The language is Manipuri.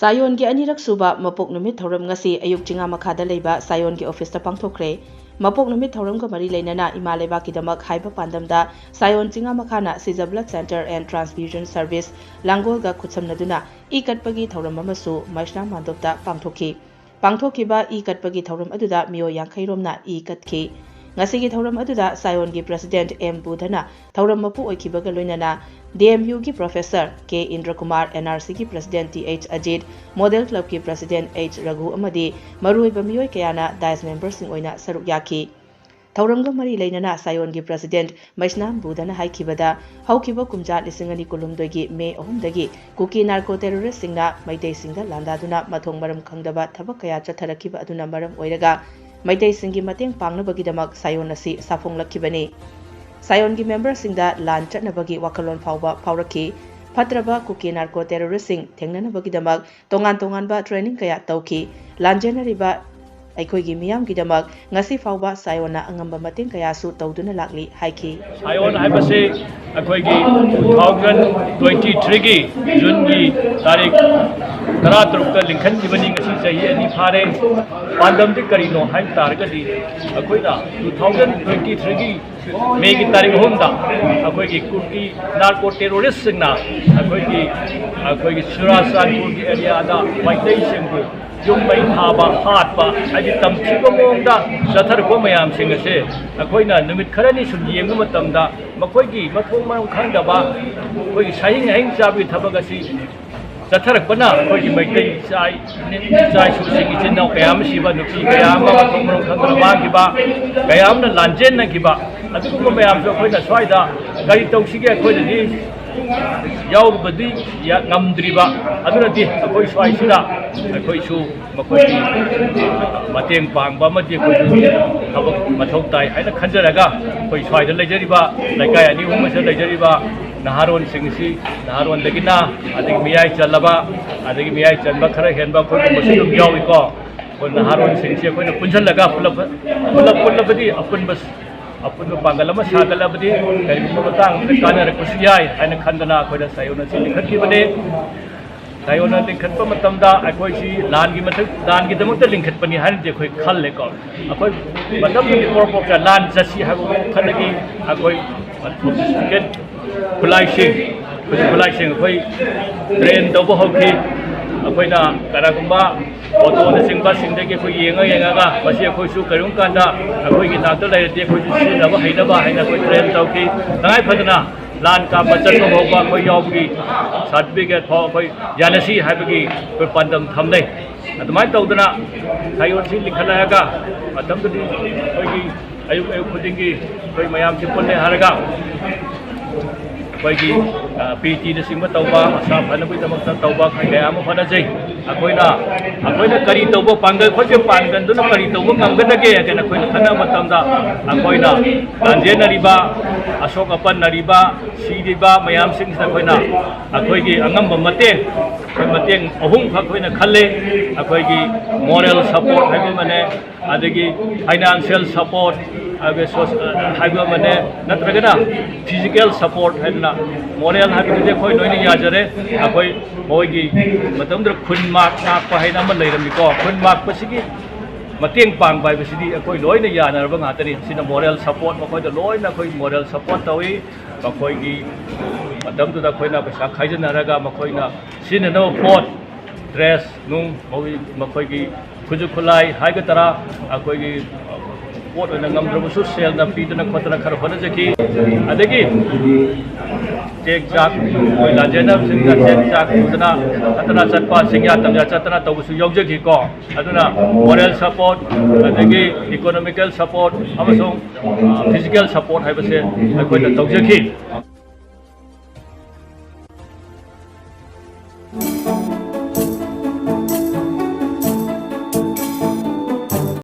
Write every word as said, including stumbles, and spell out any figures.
ꯆꯥꯌꯣꯟꯒꯤ ꯑꯅꯤꯔꯛ ꯁꯨꯕ ꯃꯄꯣꯛ ꯅꯨꯃꯤꯠ ꯊꯧꯔꯝ ꯉꯁꯤ ꯑꯌꯨꯛ ꯆꯤꯉꯥ ꯃꯈꯥꯗ ꯂꯩꯕ ꯆꯥꯌꯣꯟꯒꯤ ꯑꯣꯐꯤꯁꯇ ꯄꯥꯡꯊꯣꯛꯈ꯭ꯔꯦ꯫ ꯃꯄꯣꯛ ꯅꯨꯃꯤꯠ ꯊꯧꯔꯝꯒ ꯃꯔꯤ ꯂꯩꯅꯅ ꯏꯃꯥ ꯂꯩꯕꯥꯛꯀꯤꯗꯃꯛ ꯍꯥꯏꯕ ꯄꯥꯟꯗꯝꯗ ꯆꯥꯌꯣꯟ ꯆꯤꯉꯥ ꯃꯈꯥꯅ ꯁꯤꯖ Blood Center and Transfusion Service ꯂꯥꯡꯒꯣꯜꯒ ꯈꯨꯠꯁꯝꯅꯗꯨꯅ E ꯀꯠꯄꯒꯤ ꯊꯧꯔꯝ ꯑꯃꯁꯨ ꯃꯩꯁꯅꯥꯝ ꯃꯥꯟꯗꯣꯞꯇ ꯄꯥꯡꯊꯣꯛꯈꯤ꯫ ꯄꯥꯡꯊꯣꯛꯈꯤꯕ ꯏ ꯀꯠꯄꯒꯤ ꯊꯧꯔꯝ ꯑꯗꯨꯗ ꯃꯤꯑꯣꯏ ꯌꯥꯡꯈꯩ ꯔꯣꯝꯅ ꯏ ꯀꯠꯈꯤ꯫ ꯉꯁꯤꯒꯤ ꯊꯧꯔꯝ ꯑꯗꯨꯗ ꯆꯥꯌꯣꯟꯒꯤ President M ꯕꯨꯙꯅ ꯊꯧꯔꯝ ꯃꯄꯨ ꯑꯣꯏꯈꯤꯕꯒ ꯂꯣꯏꯅꯅ D M U ꯒꯤ Professor K ꯏꯟꯗ꯭ꯔꯀꯨꯃꯥꯔ, N R C ꯒꯤ President T H Ajit, Model Club ꯀꯤ President H ꯔꯘꯨ ꯑꯃꯗꯤ ꯃꯔꯨꯑꯣꯏꯕ ꯃꯤꯑꯣꯏ ꯀꯌꯥꯅ dais member ꯁꯤꯡ ꯑꯣꯏꯅ ꯁꯔꯨꯛ ꯌꯥꯈꯤ꯫ ꯊꯧꯔꯝꯒ ꯃꯔꯤ ꯂꯩꯅꯅ ꯆꯥꯌꯣꯟꯒꯤ President ꯃꯩꯁꯅꯥꯝ ꯕꯨꯙꯅ ꯍꯥꯏꯈꯤꯕꯗ, ꯍꯧꯈꯤꯕ ꯀꯨꯝꯖꯥ ꯂꯤꯁꯤꯡ ꯑꯅꯤ ꯀꯨꯟꯍꯨꯝꯗꯣꯏꯒꯤ ꯃꯦ ꯑꯍꯨꯝꯗꯒꯤ ꯀꯨꯀꯤ narco terrorist ꯁꯤꯡꯅ ꯃꯩꯇꯩꯁꯤꯡꯗ ꯂꯥꯟꯗꯥꯗꯨꯅ ꯃꯊꯣꯡ ꯃꯔꯝ ꯈꯪꯗꯕ ꯊꯕꯛ ꯀꯌꯥ ꯆꯠꯊꯔꯛꯈꯤꯕ ꯑꯗꯨꯅ ꯃꯔꯝ ꯑꯣꯏꯔꯒ ꯃꯩꯇꯩꯁꯤꯡꯒꯤ ꯃꯇꯦꯡ ꯄꯥꯡꯅꯕꯒꯤꯗꯃꯛ ꯆꯥꯌꯣꯟ ꯑꯁꯤ ꯁꯥꯐꯣꯡꯂꯛꯈꯤꯕꯅꯤ꯫ ꯆꯥꯌꯣꯟꯒꯤ member ꯁꯤꯡꯗ ꯂꯥꯟ ꯆꯠꯅꯕꯒꯤ ꯋꯥꯈꯜꯂꯣꯟ ꯐꯥꯎꯕ ꯐꯥꯎꯔꯛꯈꯤ꯫ ꯐꯠꯇ꯭ꯔꯕ ꯀꯨꯀꯤ narco terrorist ꯁꯤꯡ ꯊꯦꯡꯅꯅꯕꯒꯤꯗꯃꯛ ꯇꯣꯉꯥꯟ ꯇꯣꯉꯥꯟꯕ training ꯀꯌꯥ ꯇꯧꯈꯤ꯫ ꯂꯥꯟꯖꯦꯟꯅꯔꯤꯕ ꯑꯩꯈꯣꯏꯒꯤ ꯃꯤꯌꯥꯝꯒꯤꯗꯃꯛ ꯉꯁꯤ ꯐꯥꯎꯕ ꯆꯥꯌꯣꯟꯅ ꯑꯉꯝꯕ ꯃꯇꯦꯡ ꯀꯌꯥꯁꯨ ꯇꯧꯗꯨꯅ ꯂꯥꯛꯂꯤ ꯍꯥꯏꯈꯤ꯫ ꯆꯥꯌꯣꯟ ꯍꯥꯏꯕꯁꯤ ꯑꯩꯈꯣꯏꯒꯤ two thousand twenty three ꯒꯤ June ꯒꯤ ꯇꯥꯔꯤꯛ ꯇꯔꯥꯇꯔꯨꯛꯇ ꯂꯤꯡꯈꯠꯈꯤꯕꯅꯤ꯫ ꯉꯁꯤ ꯆꯍꯤ ꯑꯅꯤ ꯐꯥꯔꯦ꯫ ꯄꯥꯟꯗꯝꯗꯤ ꯀꯔꯤꯅꯣ ꯍꯥꯏꯕ ꯇꯥꯔꯒꯗꯤ, ꯑꯩꯈꯣꯏꯅ two thousand twenty three ꯒꯤ May ꯒꯤ ꯇꯥꯔꯤꯛ ꯑꯍꯨꯝꯗ ꯑꯩꯈꯣꯏꯒꯤ ꯀꯨꯀꯤ narco terrorist ꯁꯤꯡꯅ ꯑꯩꯈꯣꯏꯒꯤ, ꯑꯩꯈꯣꯏꯒꯤ ꯆꯨꯔꯥꯆꯥꯟꯄꯨꯔꯒꯤ area ꯗ ꯃꯩꯇꯩꯁꯤꯡꯕꯨ ꯌꯨꯝ ꯃꯩ ꯊꯥꯕ, ꯍꯥꯠꯄ, ꯍꯥꯏꯗꯤ ꯇꯝꯊꯤꯕ ꯃꯑꯣꯡꯗ ꯆꯠꯊꯔꯛꯄ ꯃꯌꯥꯝꯁꯤꯡ ꯑꯁꯦ ꯑꯩꯈꯣꯏꯅ ꯅꯨꯃꯤꯠ ꯈꯔꯅꯤ ꯁꯨꯝ ꯌꯦꯡꯕ ꯃꯇꯝꯗ ꯃꯈꯣꯏꯒꯤ ꯃꯊꯣꯡ ꯃꯔꯝ ꯈꯪꯗꯕ ꯑꯩꯈꯣꯏꯒꯤ ꯁꯥꯍꯤꯡ ꯍꯥꯍꯤꯡ ꯆꯥꯕꯒꯤ ꯊꯕꯛ ꯑꯁꯤ ꯆꯠꯊꯔꯛꯄꯅ ꯑꯩꯈꯣꯏꯒꯤ ꯃꯩꯇꯩ ꯏꯆꯥ, ꯏꯆꯥ ꯏꯁꯨꯁꯤꯡ, ꯏꯆꯤꯟ ꯏꯅꯥꯎ ꯀꯌꯥ ꯑꯃ ꯁꯤꯕ, ꯅꯨꯄꯤ ꯀꯌꯥ ꯑꯃ ꯃꯊꯣꯡ ꯃꯔꯝ ꯈꯪꯗꯅ ꯃꯥꯡꯈꯤꯕ, ꯀꯌꯥ ꯑꯃꯅ ꯂꯥꯟꯖꯦꯟꯅꯈꯤꯕ, ꯑꯗꯨꯒꯨꯝꯕ ꯃꯌꯥꯝꯁꯨ ꯑꯩꯈꯣꯏꯅ ꯁ꯭ꯋꯥꯏꯗ ꯀꯔꯤ ꯇꯧꯁꯤꯒꯦ, ꯑꯩꯈꯣꯏꯅꯗꯤ ꯌꯥꯎꯔꯨꯕꯗꯤ ꯌꯥ-, ꯉꯝꯗ꯭ꯔꯤꯕ꯫ ꯑꯗꯨꯅꯗꯤ ꯑꯩꯈꯣꯏ ꯁ꯭ꯋꯥꯏꯁꯤꯗ ꯑꯩꯈꯣꯏꯁꯨ ꯃꯈꯣꯏꯒꯤ ꯃꯇꯦꯡ ꯄꯥꯡꯕ ꯑꯃꯗꯤ ꯑꯩꯈꯣꯏꯁꯨ ꯊꯕꯛ ꯃꯊꯧ ꯇꯥꯏ ꯍꯥꯏꯅ ꯈꯟꯖꯔꯒ, ꯑꯩꯈꯣꯏ ꯁ꯭ꯋꯥꯏꯗ ꯂꯩꯖꯔꯤꯕ ꯂꯩꯀꯥꯏ ꯑꯅꯤ ꯑꯍꯨꯝ ꯑꯁꯤꯗ ꯂꯩꯖꯔꯤꯕ ꯅꯍꯥꯔꯣꯟꯁꯤꯡꯁꯤ, ꯅꯍꯥꯔꯣꯟꯗꯒꯤꯅ ꯑꯗꯒꯤ ꯃꯤꯌꯥꯏ ꯆꯜꯂꯕ, ꯑꯗꯒꯤ ꯃꯤꯌꯥꯏ ꯆꯟꯕ ꯈꯔ ꯍꯦꯟꯕ ꯑꯩꯈꯣꯏꯒꯨꯝꯕꯁꯨ ꯑꯗꯨꯝ ꯌꯥꯎꯏꯀꯣ꯫ ꯑꯩꯈꯣꯏ ꯅꯍꯥꯔꯣꯟꯁꯤꯡꯁꯤ ꯑꯩꯈꯣꯏꯅ ꯄꯨꯟꯁꯤꯜꯂꯒ ꯄꯨꯂꯞ, ꯄꯨꯂꯞ ꯄꯨꯜꯂꯕꯗꯤ ꯑꯄꯨꯟꯕ, ꯑꯄꯨꯟꯕ ꯄꯥꯡꯒꯜ ꯑꯃ ꯁꯥꯒꯠꯂꯕꯗꯤ ꯀꯔꯤꯒꯨꯝꯕ ꯃꯇꯥꯡ ꯑꯃꯗ ꯀꯥꯟꯅꯔꯛꯄꯁꯨ ꯌꯥꯏ ꯍꯥꯏꯅ ꯈꯟꯗꯅ ꯑꯩꯈꯣꯏꯅ ꯆꯥꯌꯣꯟ ꯑꯁꯤ ꯂꯤꯡꯈꯠꯈꯤꯕꯅꯤ꯫ ꯁꯥꯌꯣꯟꯅ ꯂꯤꯡꯈꯠꯄ ꯃꯇꯝꯗ ꯑꯩꯈꯣꯏꯁꯤ ꯂꯥꯟꯒꯤ ꯃꯊꯛ, ꯂꯥꯟꯒꯤꯗꯃꯛꯇ ꯂꯤꯡꯈꯠꯄꯅꯤ ꯍꯥꯏꯅꯗꯤ ꯑꯩꯈꯣꯏ ꯈꯜꯂꯦꯀꯣ꯫ ꯑꯩꯈꯣꯏ ꯃꯇꯝꯗꯨꯒꯤ ꯄꯣꯔꯣꯛ ꯄꯣꯔꯣꯛꯇ ꯂꯥꯟ ꯆꯠꯁꯤ ꯍꯥꯏꯕ ꯋꯥꯈꯜꯗꯒꯤ ꯑꯩꯈꯣꯏ ꯈꯨꯠꯂꯥꯏꯁꯤꯡ, ꯈꯨꯠꯁꯨ ꯈꯨꯠꯂꯥꯏꯁꯤꯡ ꯑꯩꯈꯣꯏ ꯇ꯭ꯔꯦꯟ ꯇꯧꯕ ꯍꯧꯈꯤ꯫ ꯑꯩꯈꯣꯏꯅ ꯀꯅꯥꯒꯨꯝꯕ ꯑꯣꯇꯣꯅꯆꯤꯡꯕꯁꯤꯡꯗꯒꯤ ꯑꯩꯈꯣꯏ ꯌꯦꯡꯉ ꯌꯦꯡꯉꯒ ꯃꯁꯤ ꯑꯩꯈꯣꯏꯁꯨ ꯀꯔꯤꯒꯨꯝꯕ ꯀꯥꯟꯗ ꯑꯩꯈꯣꯏꯒꯤ ꯅꯥꯛꯇ ꯂꯩꯔꯗꯤ ꯑꯩꯈꯣꯏꯁꯨ ꯁꯤꯖꯤꯟꯅꯕ ꯍꯩꯅꯕ ꯍꯥꯏꯅ ꯑꯩꯈꯣꯏ ꯇ꯭ꯔꯦꯟ ꯇꯧꯈꯤ꯫ ꯇꯉꯥꯏ ꯐꯗꯅ ꯂꯥꯟ ꯀꯥꯞꯄ ꯆꯠꯄ ꯐꯥꯎꯕ ꯑꯩꯈꯣꯏ ꯌꯥꯎꯕꯒꯤ ꯁꯥꯔꯇꯤꯐꯤꯀꯦꯠ ꯐꯥꯎ ꯑꯩꯈꯣꯏ ꯌꯥꯅꯁꯤ ꯍꯥꯏꯕꯒꯤ ꯑꯩꯈꯣꯏ ꯄꯥꯟꯗꯝ ꯊꯝꯅꯩ꯫ ꯑꯗꯨꯃꯥꯏꯅ ꯇꯧꯗꯅ ꯁꯥꯌꯣꯟꯁꯤ ꯂꯤꯡꯈꯠꯂꯛꯑꯒ ꯃꯇꯝꯗꯨꯗꯤ ꯑꯩꯈꯣꯏꯒꯤ ꯑꯌꯨꯛ ꯑꯌꯨꯛ ꯈꯨꯗꯤꯡꯒꯤ ꯑꯩꯈꯣꯏ ꯃꯌꯥꯝꯁꯤ ꯄꯨꯜꯂꯦ ꯍꯥꯏꯔꯒ ꯑꯩꯈꯣꯏꯒꯤ ꯄꯤ ꯇꯤꯅꯆꯤꯡꯕ ꯇꯧꯕ, ꯃꯁꯥ ꯐꯅꯕꯒꯤꯗꯃꯛꯇ ꯇꯧꯕ ꯀꯌꯥ ꯑꯃ ꯍꯣꯠꯅꯖꯩ꯫ ꯑꯩꯈꯣꯏꯅ, ꯑꯩꯈꯣꯏꯅ ꯀꯔꯤ ꯇꯧꯕ ꯄꯥꯡꯒꯜ, ꯑꯩꯈꯣꯏꯒꯤ ꯄꯥꯡꯒꯜꯗꯨꯅ ꯀꯔꯤ ꯇꯧꯕ ꯉꯝꯒꯗꯒꯦ ꯍꯥꯏꯅ ꯑꯩꯈꯣꯏꯅ ꯈꯟꯅꯕ ꯃꯇꯝꯗ ꯑꯩꯈꯣꯏꯅ ꯂꯥꯟꯖꯦꯟꯅꯔꯤꯕ, ꯑꯁꯣꯛ ꯑꯄꯟ ꯅꯔꯤꯕ, ꯁꯤꯔꯤꯕ ꯃꯌꯥꯝꯁꯤꯡꯁꯤꯗ ꯑꯩꯈꯣꯏꯅ ꯑꯩꯈꯣꯏꯒꯤ ꯑꯉꯝꯕ ꯃꯇꯦꯡ, ꯑꯩꯈꯣꯏ ꯃꯇꯦꯡ ꯑꯍꯨꯝꯈꯛ ꯑꯩꯈꯣꯏꯅ ꯈꯜꯂꯦ꯫ ꯑꯩꯈꯣꯏꯒꯤ ꯃꯣꯔꯦꯜ ꯁꯄꯣꯔꯠ ꯍꯥꯏꯕ ꯑꯃꯅꯦ, ꯑꯗꯒꯤ ꯐꯥꯏꯅꯥꯟꯁꯤꯌꯦꯜ ꯁꯄꯣꯔꯠ ꯍꯥꯏꯕ, ꯁꯣꯁ-, ꯍꯥꯏꯕ ꯑꯃꯅꯦ, ꯅꯠꯇ꯭ꯔꯒꯅ ꯐꯤꯖꯤꯀꯦꯜ ꯁꯄꯣꯔꯠ ꯍꯥꯏꯗꯅ꯫ ꯃꯣꯔꯦꯜ ꯍꯥꯏꯕꯗꯨꯗꯤ ꯑꯩꯈꯣꯏ ꯂꯣꯏꯅ ꯌꯥꯖꯔꯦ꯫ ꯑꯩꯈꯣꯏ ꯃꯣꯏꯒꯤ ꯃꯇꯝꯗꯨꯗ ꯈꯨꯟ ꯃꯥꯛ ꯉꯥꯛꯄ ꯍꯥꯏꯅ ꯑꯃ ꯂꯩꯔꯝꯃꯤꯀꯣ꯫ ꯈꯨꯟ ꯃꯥꯛꯄꯁꯤꯒꯤ ꯃꯇꯦꯡ ꯄꯥꯡꯕ ꯍꯥꯏꯕꯁꯤꯗꯤ ꯑꯩꯈꯣꯏ ꯂꯣꯏꯅ ꯌꯥꯅꯔꯕ ꯉꯥꯛꯇꯅꯤ꯫ ꯁꯤꯅ ꯃꯣꯔꯦꯜ ꯁꯄꯣꯔꯠ, ꯃꯈꯣꯏꯗ ꯂꯣꯏꯅ ꯑꯩꯈꯣꯏ ꯃꯣꯔꯦꯜ ꯁꯄꯣꯔꯠ ꯇꯧꯏ꯫ ꯃꯈꯣꯏꯒꯤ ꯃꯇꯝꯗꯨꯗ ꯑꯩꯈꯣꯏꯅ ꯄꯩꯁꯥ ꯈꯥꯏꯖꯤꯟꯅꯔꯒ ꯃꯈꯣꯏꯅ ꯁꯤꯖꯤꯟꯅꯅꯕ ꯄꯣꯠ, ꯗ꯭ꯔꯦꯁ ꯅꯨꯡ, ꯃꯈꯣꯏ-, ꯃꯈꯣꯏꯒꯤ ꯈꯨꯠꯁꯨ ꯈꯨꯠꯂꯥꯏ ꯍꯥꯏꯒꯗ꯭ꯔꯥ, ꯑꯩꯈꯣꯏꯒꯤ ꯄꯣꯠ ꯑꯣꯏꯅ ꯉꯝꯗ꯭ꯔꯕꯁꯨ ꯁꯦꯜꯅ ꯄꯤꯗꯅ ꯈꯣꯠꯇꯅ ꯈꯔ ꯍꯣꯠꯅꯖꯈꯤ꯫ ꯑꯗꯒꯤ ꯆꯦꯡ ꯆꯥꯛ, ꯑꯩꯈꯣꯏ ꯂꯥꯟꯖꯦꯟꯅꯕꯁꯤꯡꯅ ꯆꯦꯡ ꯆꯥꯛ ꯄꯨꯗꯅ ꯅꯠꯇꯅ ꯆꯠꯄ, ꯆꯤꯡꯌꯥ ꯇꯝꯌꯥ ꯆꯠꯇꯅ ꯇꯧꯕꯁꯨ ꯌꯥꯎꯖꯈꯤꯀꯣ꯫ ꯑꯗꯨꯅ ꯃꯣꯔꯦꯜ ꯁꯄꯣꯔꯠ, ꯑꯗꯒꯤ ꯏꯀꯣꯅꯣꯃꯤꯀꯦꯜ ꯁꯄꯣꯔꯠ ꯑꯃꯁꯨꯡ ꯐꯤꯖꯤꯀꯦꯜ ꯁꯄꯣꯔꯠ ꯍꯥꯏꯕꯁꯦ ꯑꯩꯈꯣꯏꯅ ꯇꯧꯖꯈꯤ꯫